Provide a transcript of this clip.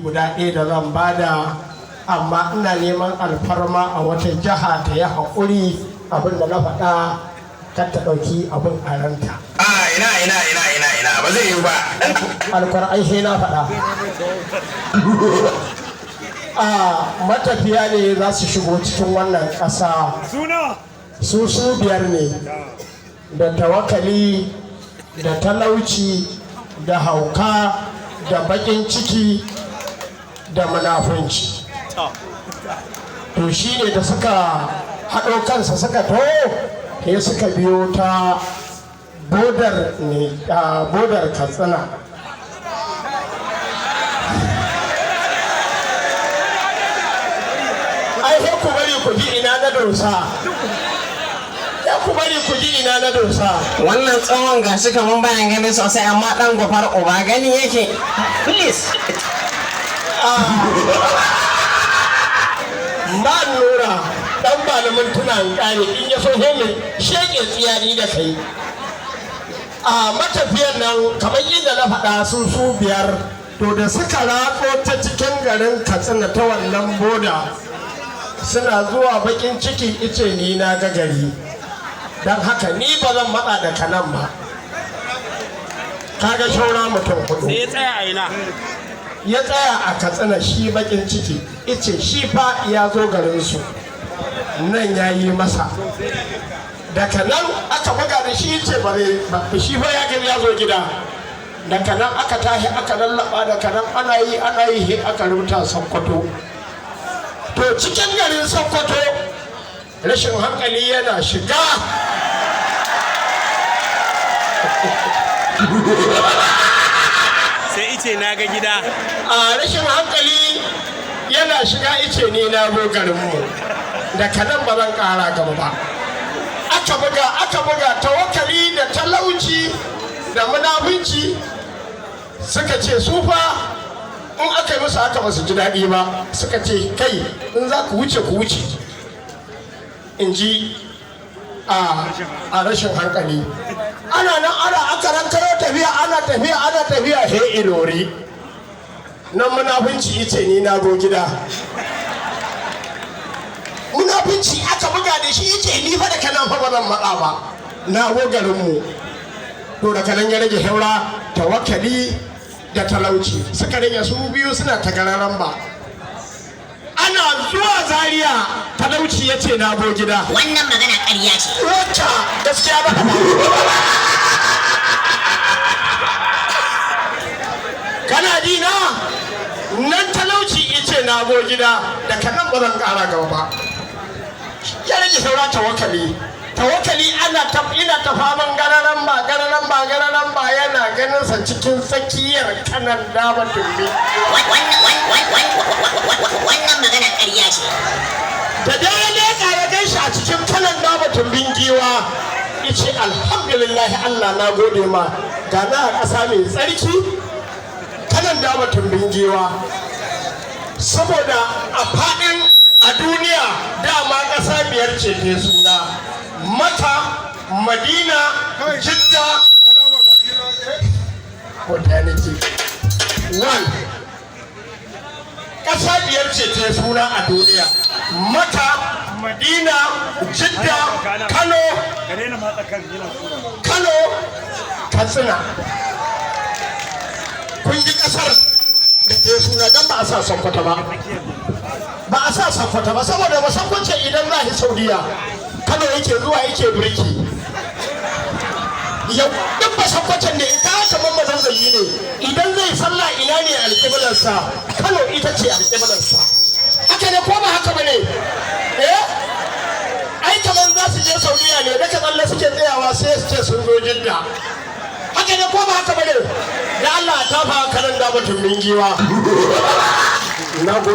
Guda ɗaya da zan bada, amma ina neman alfarma a wata jiha ta yi haƙuri, abin da na faɗa kar ta ɗauki abin a ranta. A ina, ina, ina, ina, ina, ba zai yiwu ba. Alkur'an sai na faɗa. A matafiya ne za su shigo cikin wannan ƙasa, su su biyar ne, da tawakali da talauci da hauka da baƙin ciki da munafunci. To shi ne da suka haɗo kansa suka to sai suka biyo ta bodar ne, a bodar Katsina. Ai sai ku bari ku ji ina na dosa, sai ku bari ku ji ina na dosa. Wannan tsohon gashi kaman bayan gani sosai, amma dan gofar uba gani yake. Please. Ba nura dan ba na mintuna in kare, in ya so sai mu sheke tsiyani da kai. A matafiyan nan, kamar yadda na faɗa, su su biyar. To da suka ratso ta cikin garin Katsina ta wannan boda, suna zuwa, bakin ciki ice, "Ni na ga gari, don haka ni ba zan matsa da kanan ba." Kaga shaura mutum hudu. Sai ya tsaya a ina? Ya tsaya a Katsina. Shi bakin ciki ice shi fa ya zo garinsu nan ya yi masa. Daga nan aka buga da shi, ce ba zai ba, shi fa ya gani ya zo gida. Daga nan aka tashi aka lallaba, daga nan ana yi ana yi he aka rubuta Sokoto. To cikin garin Sokoto, rashin hankali yana shiga. Sai ice, "Na ga gida." A rashin hankali yana shiga ice, "Ni na zo garinmu, daga nan ba zan kara gaba ba." Aka buga aka buga, tawakali da talauci da munafunci suka ce su fa in aka yi musu haka ba su ji daɗi ba. Suka ce, "Kai, in za ku wuce, ku wuce," in ji a rashin hankali. Ana nan ana aka rankaro tafiya, ana tafiya, ana tafiya, he Ilori. Nan munafunci ice, "Ni na go gida." Munafunci aka buga da shi, ice, "Ni fa da kanan fa ba zan matsa ba, na go garinmu." To da kanan ya rage haura tawakali da talauci, suka rage su biyu suna ta gararan ba. Ana zuwa Zaria, talauci ya ce, "Na go gida." Wannan magana ƙarya ce. Wacce gaskiya ba. Kana ji na nan, talauci ice, "Na go gida, da kanan ba zan kara gaba ba." Ya rage saura tawakali. Tawakali ana ta ina ta faman gararan ba, gararan ba, gararan ba, yana ganin sa cikin tsakiyar Kanan Daba Tumbi. Wannan magana ƙarya ce. Da dai ya leƙa ya gan shi a cikin Kanan Daba Tumbin Giwa, yace, "Alhamdulillah, Allah na gode ma, ga na a ƙasa mai tsarki, Kanan Daba Tumbin Giwa." Saboda a faɗin a duniya dama ƙasa biyar ce ke suna: Maka, Madina, Jidda, Botaniki. One, ƙasa biyar ce ta suna a duniya: Maka, Madina, Jidda, Kano. Ka daina matsa kan yana tura. Kano, Katsina. Kun ji ƙasar da ke suna, don ba a sa Sokoto ba, ba a sa Sokoto ba, saboda ba Sokoto idan za shi Saudiya, Kano yake zuwa yake birki. Yau duk ba Sokoton ne ita kamar mazanzayi ne, idan zai sallah ina ne alƙiblarsa? Kano ita ce alƙiblarsa. Haka ne ko ba haka ba ne? Eh, ai kamar za su je Saudiya ne, daga tsalle suke tsayawa sai su ce sun zo Jidda. Haka ne ko ba haka ba ne? Da Allah ta fa Kanan Daba Tumbin Giwa. Na gode.